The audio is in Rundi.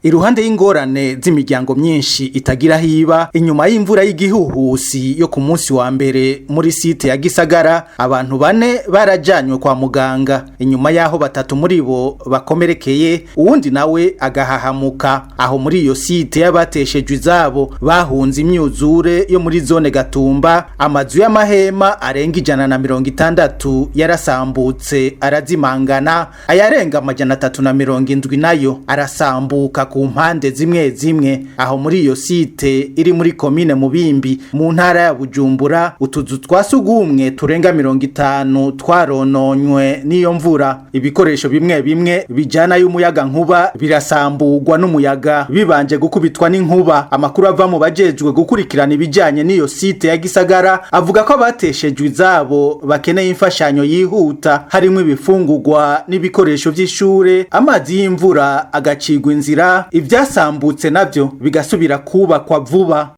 Iruhande y'ingorane z'imiryango myinshi itagira hiba inyuma y'imvura y'igihuhusi yo ku munsi wa mbere muri site ya Gisagara, abantu bane barajanywe kwa muganga inyuma y'aho batatu muri bo bakomerekeye, uwundi nawe agahahamuka. Aho muri iyo site y'abateshejwe izabo bahunze imyuzure yo muri zone Gatumba, amazu y'amahema arenga 160 yarasambutse arazimangana, ayarenga 370 nayo arasambuka ku mpande zimwe zimwe. Aho muri iyo site iri muri komine Mubimbi mu ntara ya Bujumbura, utuzu twa sugumwe turenga 50 twarononywe n'iyo mvura. Ibikoresho bimwe bimwe bijana y'umuyaga nkuba birasamburwa n'umuyaga bibanje gukubitwa n'inkuba. Amakuru ava mu bajejwe gukurikirana ibijanye n'iyo site ya Gisagara avuga ko abateshejwe izabo bakeneye imfashanyo yihuta, harimo ibifungurwa n'ibikoresho vy'ishure, amazi y'imvura agacigwa inzira, ivyasambutse navyo bigasubira kubakwa vuba.